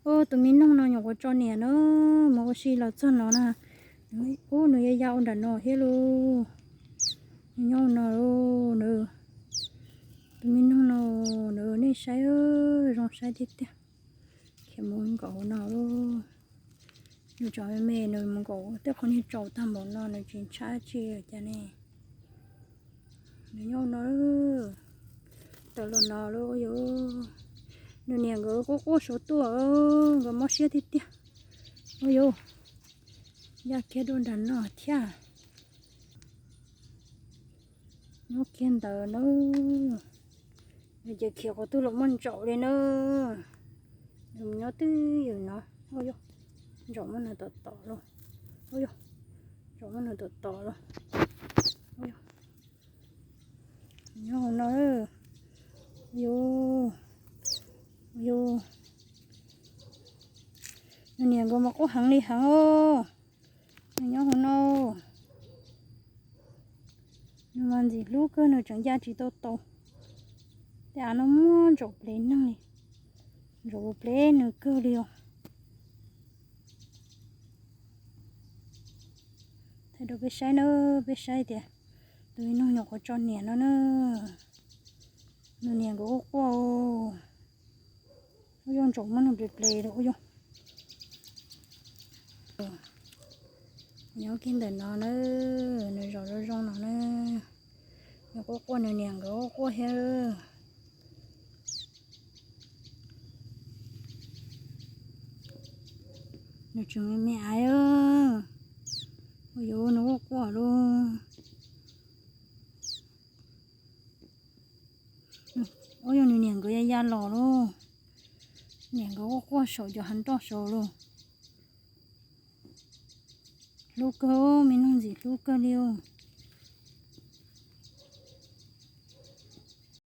Ub, tus me noog no nyuam qhuav tso niam na, mus ua si los txog no na. Ub, nws ya ya ua nram no thiab lauj. Nws nyob no lauj, nws, tus me noog no, nws, nej saib, zoo saib tiag tiag. Khiav mus nkaum no lauj. Nws tseem me me, nws mus nkaum tej qhov niag tsaus tag npaum no, nws tsis ntshai tsi cas ne. Nws nyob no, tawm los no lauj, ua yus. Nws niam nkawd quaj quaj saum tuaj, nkawd mob siab tiag tiag. Ua yus, ya kiag dua nram no thiab. Nyob kiag ntawd na. Nws ces khiav qhov twg los muaj ntsaum li na. Nws nyob twj ywm no. Ua yus, ntsaum muab nws tom tom lauj. Ua yus, ntsaum muab nws tom tom lauj. Ua yus, nyob hauv no. Yus, yus, nws niam nkawd mas quaj heev li heev os. Nws nyob hauv no. Nws mas ntxim hlub kawg, nws tseem ya tsis tau taus. Tej av no muaj ntsaum plev neeg li, ntsaum plev nws kawg li os. Thaij rau peb saib na, peb saib tias tus me noog nyuam qhuav tso niam no na, nws niam nkawd quaj quaj. Ua yus, ntsaum muab nws plev plev lawm ua yus. Nyob kiag ntawm no na, nws zos zoo zoo no na, nws quaj quaj, nws niam nkawd quaj quaj thiab. Nws tseem me me aiv. Ua yus, nws quaj quaj lauj. Ua yus, nws niam nkawd ya ya los lauj. Niam nkawd quaj quaj saum cov hav nroj saud lauj. Hlub kawg, me noog ntxim hlub kawg li os.